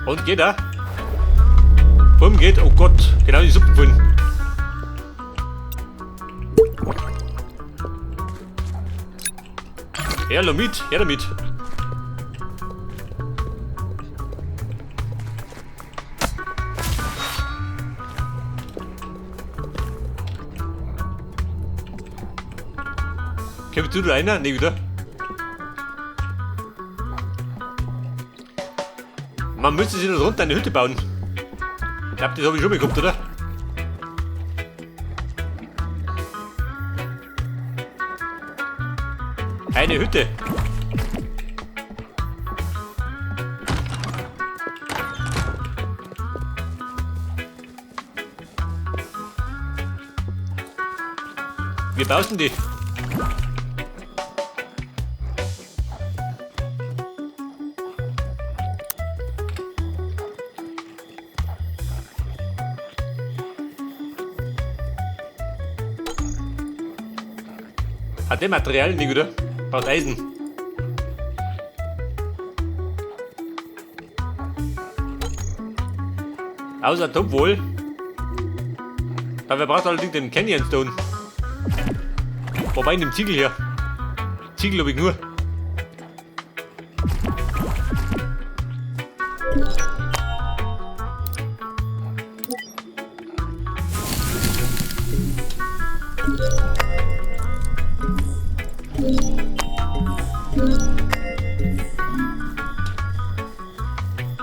Und geht er? Bumm, geht. Oh Gott, genau die Suppen gefunden. Her damit, her damit. Kommst du da rein? Ne, wieder. Man müsste sich da drunter eine Hütte bauen. Ich glaube, das habe ich schon bekommen, oder? Eine Hütte. Wie baust denn die? Hat der Material nicht, oder? Braucht Eisen. Außer Top wohl. Dafür braucht allerdings den Canyon Stone. Wobei in dem Ziegel hier. Ziegel habe ich nur.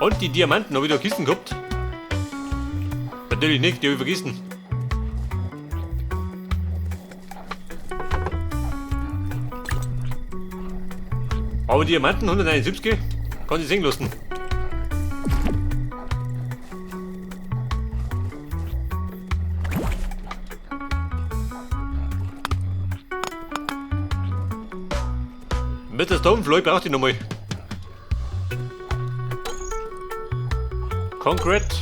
Und die Diamanten habe ich da Kisten gehabt? Natürlich nicht, die habe ich vergessen. Aber Diamanten 171 kann ich sehen lassen. Mit der Stoneflow braucht ich nochmal. Concrete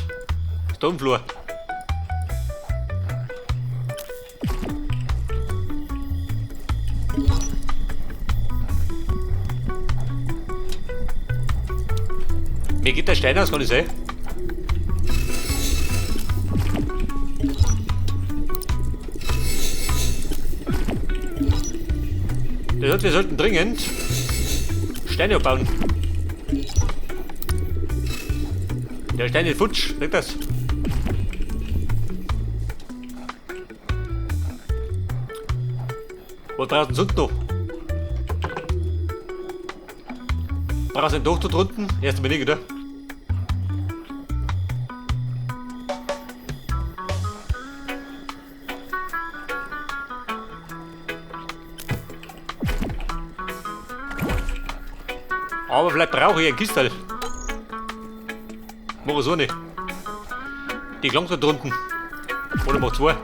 Stonefloor. Mir geht der Stein aus, kann ich sein? Das heißt, wir sollten dringend Steine abbauen. Der Stein ist futsch, sag das. Was brauchst du denn sonst noch? Brauchst du einen Doktor drunten? Erst einmal nicht, oder? Aber vielleicht brauche ich ein Kistel. Mach ich so nicht. Die klang da drunten. Oder mach zwei.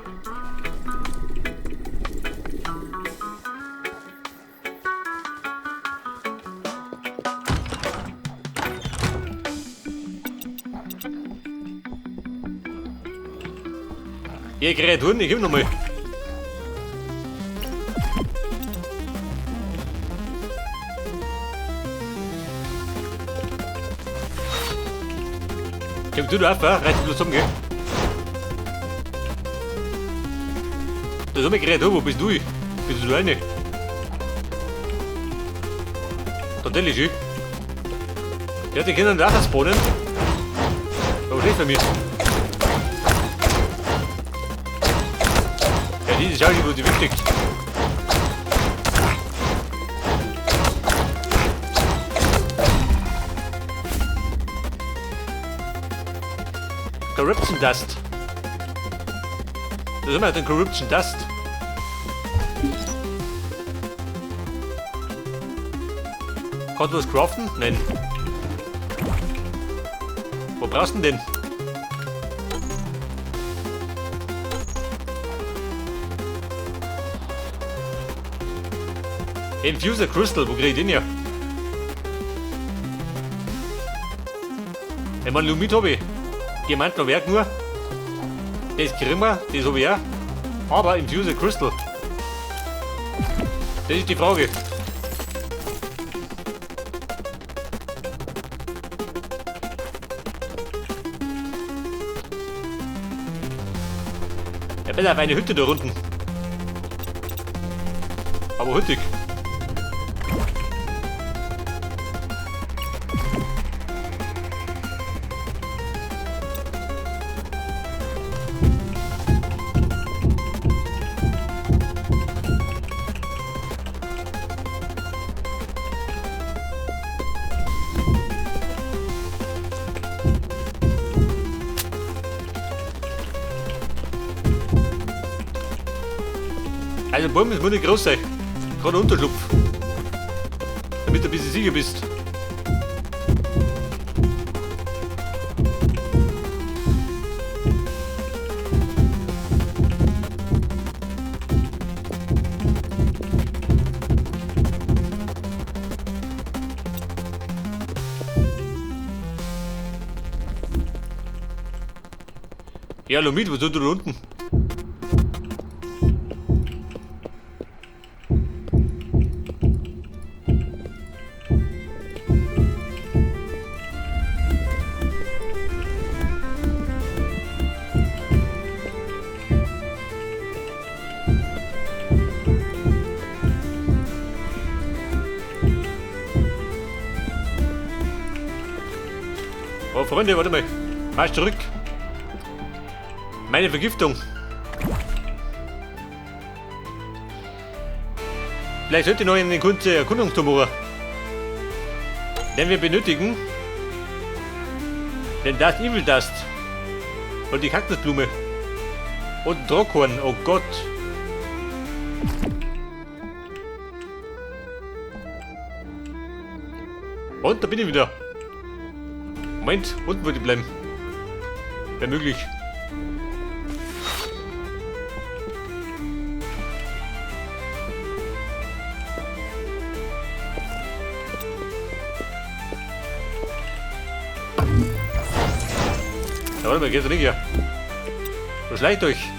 Ihr Kreaturen, ich komm nochmal. Komm du da auf, reiß dich bloß zusammen, gell? Da ist eine Kreatur, wo bist du? Bist du da eine? Natürlich, ich. Ja, die können da spawnen. Aber schlecht für mich. Ja, die ist auch nicht, wo die wegsteckt. Corruption Dust. Das ist immer den Corruption Dust. Kannst du was craften? Nein. Wo brauchst du denn den? Infuser Crystal, wo krieg ich den her? Ich mein, Lumit hab ich. Diamant noch Werk nur. Das kriegen wir, das hab ich auch. Aber Infuser Crystal. Das ist die Frage. Ja, besser auf eine Hütte da unten. Aber hüttig. Also Baum, das muss nicht groß sein. Gerade Unterschlupf. Damit du ein bisschen sicher bist. Ja, Lomit, was tut du da unten? Oh, Freunde, warte mal. Marsch zurück. Meine Vergiftung. Vielleicht sollte ich noch eine kurze Erkundungstour machen. Denn wir benötigen den Dust Evil Dust. Und die Kaktusblume. Und ein Drockhorn. Oh Gott. Und da bin ich wieder. Moment, unten würde ich bleiben. Wäre möglich. Ja, warte mal, geht doch nicht hier. So schleicht euch.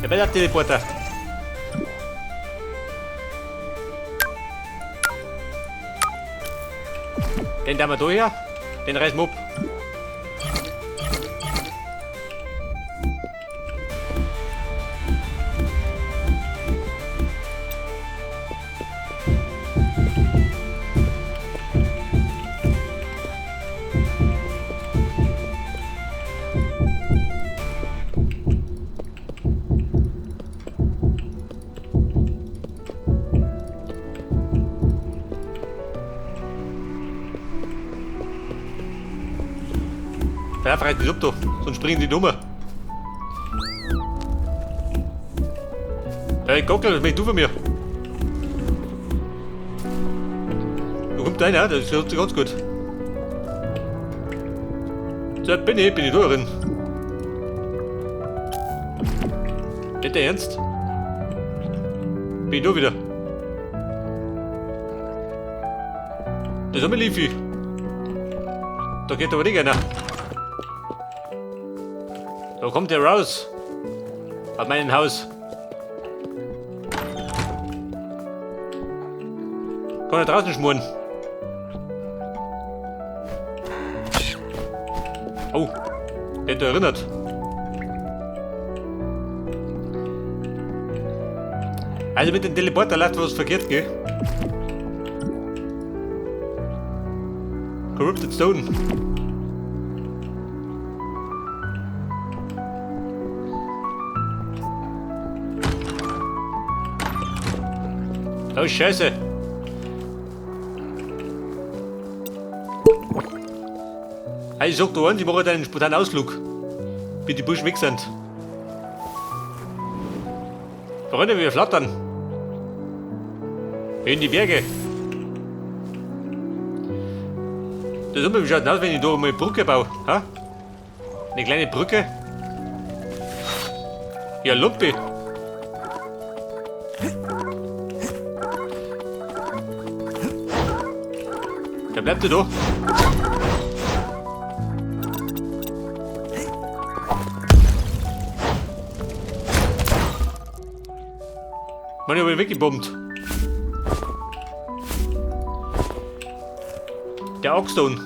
Der Bella-Teleporter. Den da mal da her. Den reißen wir ab. Ja, frei die ab da, sonst springen die dumme. Hey Gockel, was möchtest du von mir? Da kommt einer, das hört sich ganz gut. So, bin ich da drin. Nicht der Ernst? Bin ich da wieder? Das ist aber Leafy. Da geht aber nicht einer. Da kommt der raus. Aus meinem Haus. Kann er draußen schmoren. Oh, der hat erinnert. Also mit dem Teleporter läuft was verkehrt, gell? Corrupted Stone. Oh Scheiße! Also ich sag dir eins, ich mache heute einen spontanen Ausflug. Bis die Burschen weg sind. Freunde, wir flattern. In die Berge. Das ist immer, wie schaut denn aus, wenn ich da mal eine Brücke baue? Ha? Eine kleine Brücke? Ja, Lumpi. Der bleibt ja da. Man, ich hab ihn weggebombt. Der Oxstone.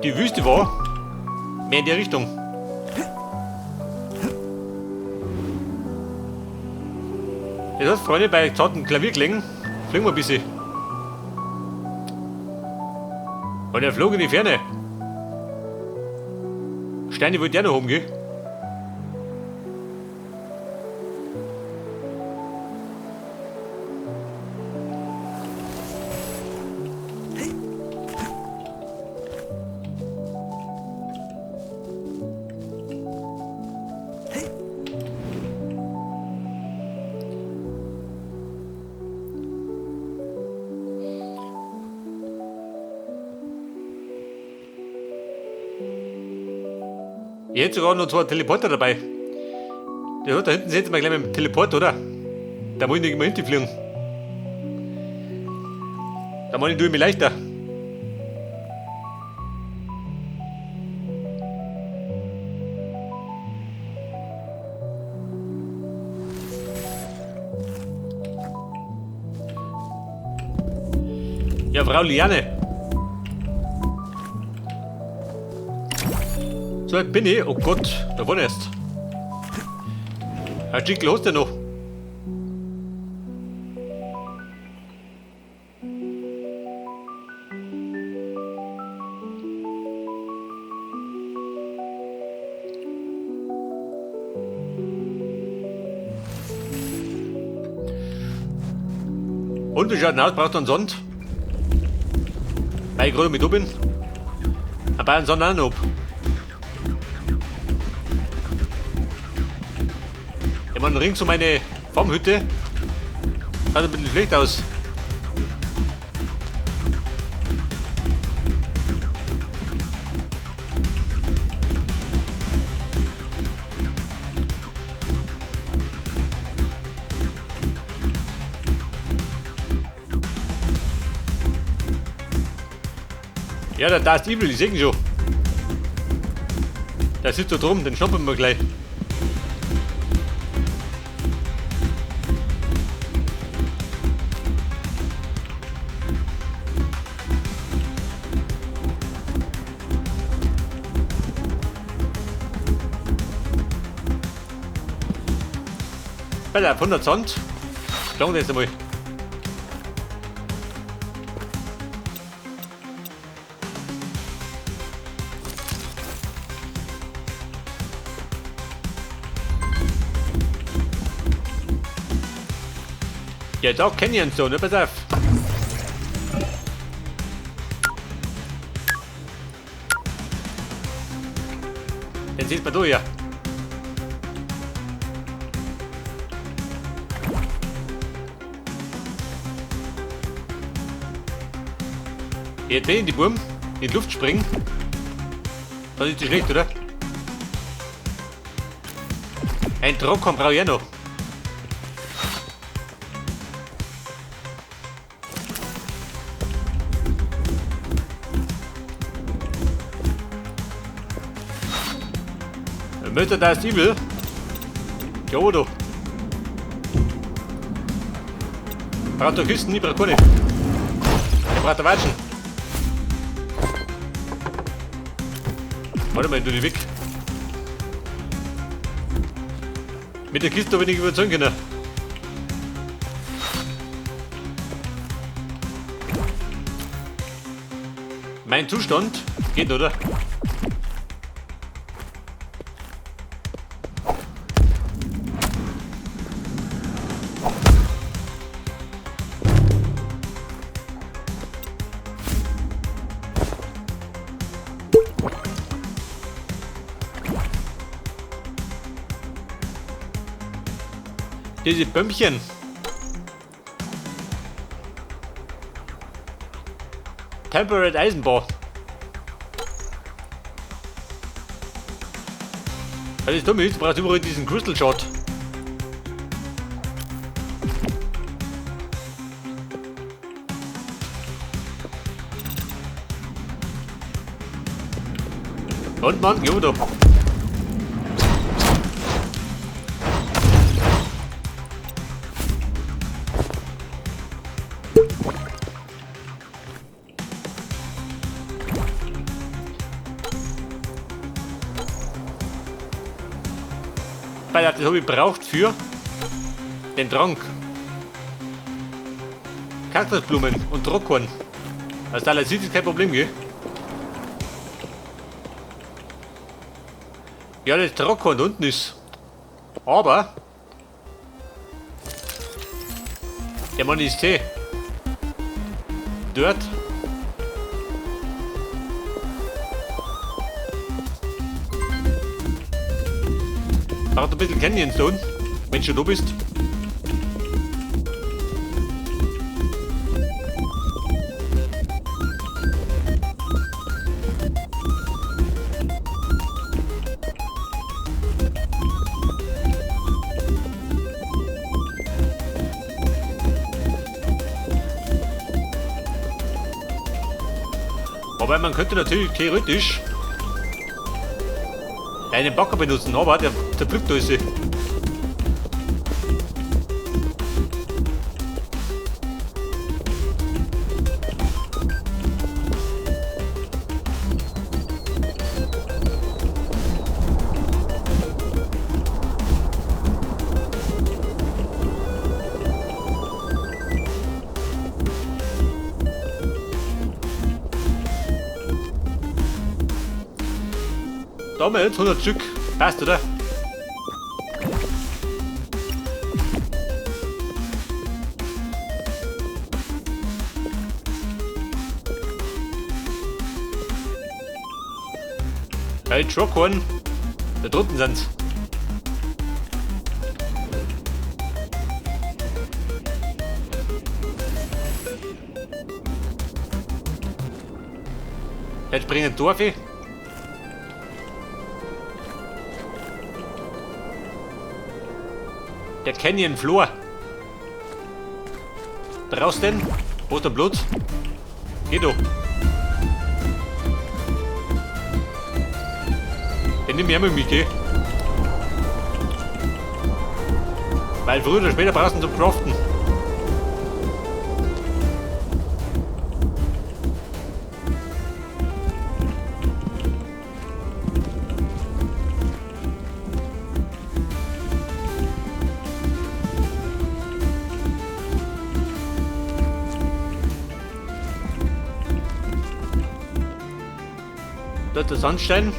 Die Wüste war mehr in der Richtung. Das heißt, Freunde, bei zarten Klavierklängen fliegen wir ein bisschen. Und er flog in die Ferne. Steine wollte der noch haben, gell? Ich hätte sogar noch zwei Teleporter dabei. Der hat da hinten, seht ihr mal gleich mit dem Teleport, oder? Da muss ich nicht immer hinfliegen. Da mache ich mir leichter. Ja, Frau Liane. So weit bin ich. Oh Gott, da war erst. Ein Artikel hast du noch. Und wie schaut denn aus? Brauchst du einen Sand? Weil ich gerade mit da bin. Ein paar Sand auch noch ab. Ich meine, rings um meine Farmhütte schaut ein bisschen schlecht aus. Ja, der Darth Evil, ich seh ihn schon. Der sitzt da drum, den schnappen wir gleich. Pass auf, 100 Sand. Schlagen wir jetzt einmal. Ja, da kenn ich ihn so, ne? Pass auf. Den siehst du ja. Jetzt wenn ich die Burm in die Luft springen, dann ist die schlecht, oder? Ein Trockern brauche ich auch noch. Möchte das Evil? Ja, oder? Braucht doch Kisten, ich brauch keine. Ich brauch da Watschen. Warte mal, ich tu die weg. Mit der Kiste hab ich nicht überzeugen können. Mein Zustand geht, oder? Diese Bömmchen. Temperate Eisenbau. Das ist dumm, du brauchst überall diesen Crystal Shot. Und Mann, jo da. Weil das habe ich braucht für den Trank. Kaktusblumen und Trockhorn. Also da sieht es kein Problem, gell? Ja, das Trockhorn unten ist. Aber der Mann ist Tee. Dort. Braucht ein bisschen Canyon Stone, wenn du schon da bist. Wobei man könnte natürlich theoretisch einen Bagger benutzen, aber der zerpflückt alles. Da haben wir jetzt 100 Stück. Passt, oder? Hey, Trockhorn. Da drunten sind's. Jetzt bringen Dorfe. Der Canyon Floor. Brauchst denn? Wo ist der Blut? Geh doch. Den nimm ich einmal mit, gell? Weil früher oder später brauchst du ihn zum Craften. Dort der Sandstein.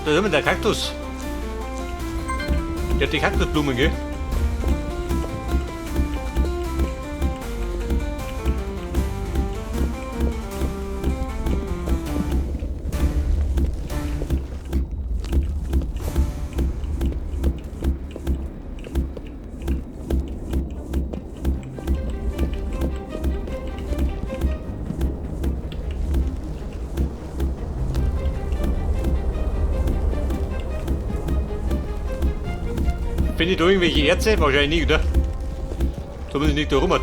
Da ist immer der Kaktus. Der hat die Kaktusblumen, gell? Finde ich da irgendwelche Erze? Wahrscheinlich nicht, oder? Zumindest nicht da rum hat.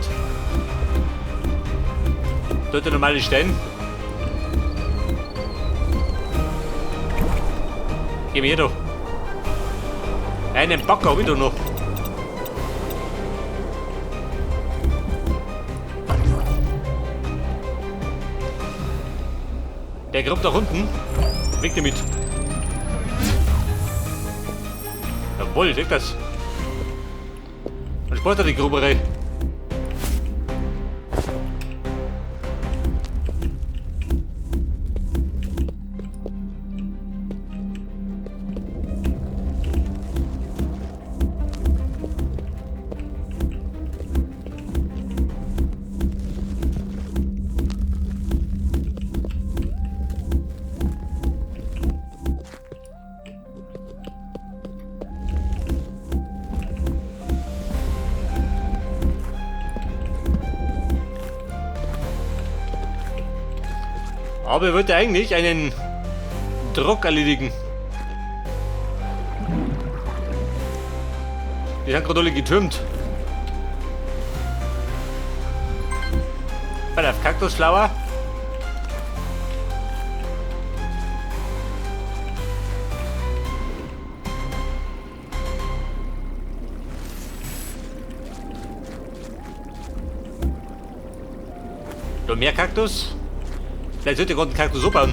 Da hat der normale Stein. Geh mir her da. Einen Bagger hab ich da noch. Der grubt nach unten. Weg damit. Jawohl, seht das. Und Sport hat die Gruberei. Aber er wollte eigentlich einen Druck erledigen. Die sind gerade alle getürmt. Bei der Kaktusflower. Da mehr Kaktus. Vielleicht sollte ich gerade einen Kaktus so bauen.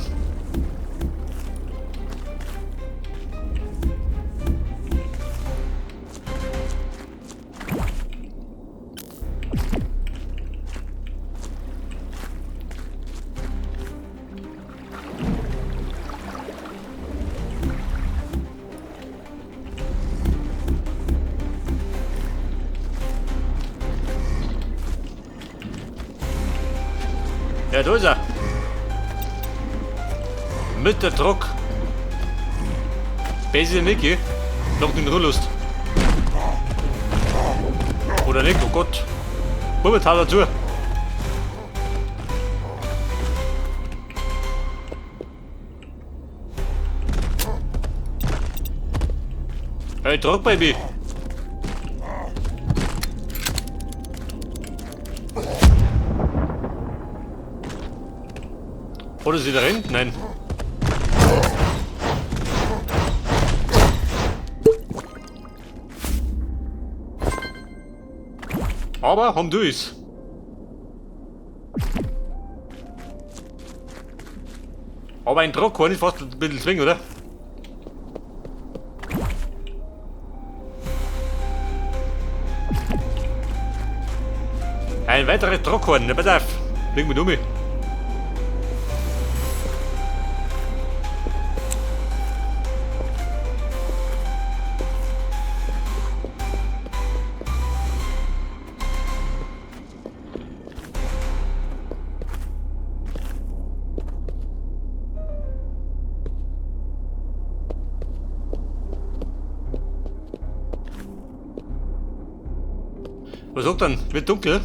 Ja, da ist er. Mit der Druck. Besser nicht, gell? Noch den Ruhrlust. Oder nicht, oh Gott. Momentan dazu. Hey, Druck, Baby. Oder sie da hinten? Nein. Aber haben du es. Aber ein Druck kann ich fast ein bisschen zwingen, oder? Ein weiteres Druckhorn, pass auf. Bring mich um. Was sagt dann? Wird dunkel?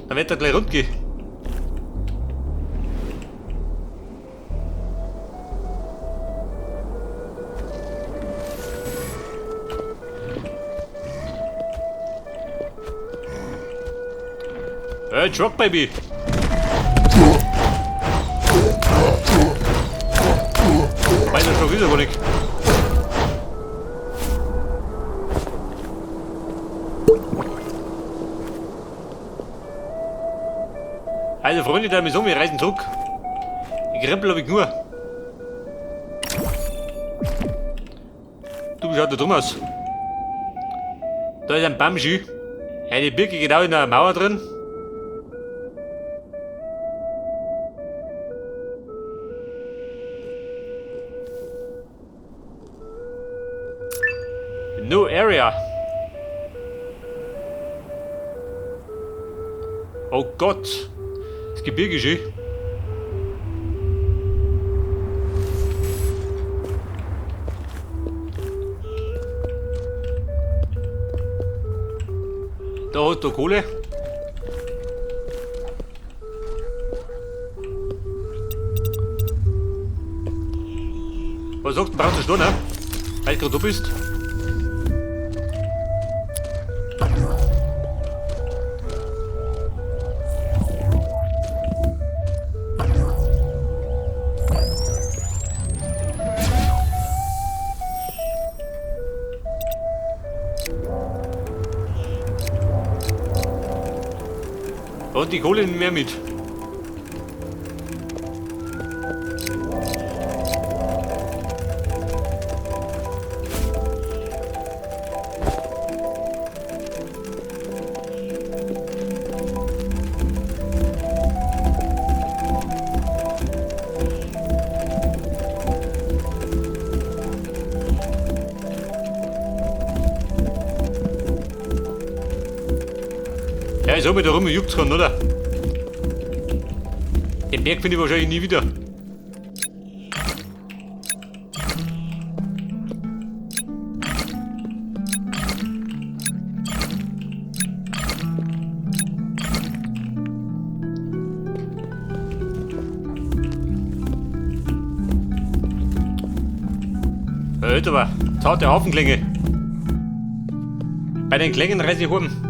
Dann wird er gleich rund gehen. Hey, Truck Baby! Weiter schon wieder, gar nicht. Also Freunde, da so, wir reisen zurück. Ich krempel hab ich nur. Du, wie schaut da drum aus? Da ist ein Bamschi. Eine Birke genau in der Mauer drin. No area. Oh Gott. Das Gebirge ist schön. Da hast du Kohle. Was sagst du, brauchst du Stunde, ne? Weil du gerade da bist. Und die Kohle nicht mehr mit. Ja, ist auch mit der rum, juckt's kann, oder? Den Berg finde ich wahrscheinlich nie wieder. Hört aber, zarte Hafenklinge. Bei den Kleinen reise ich heim.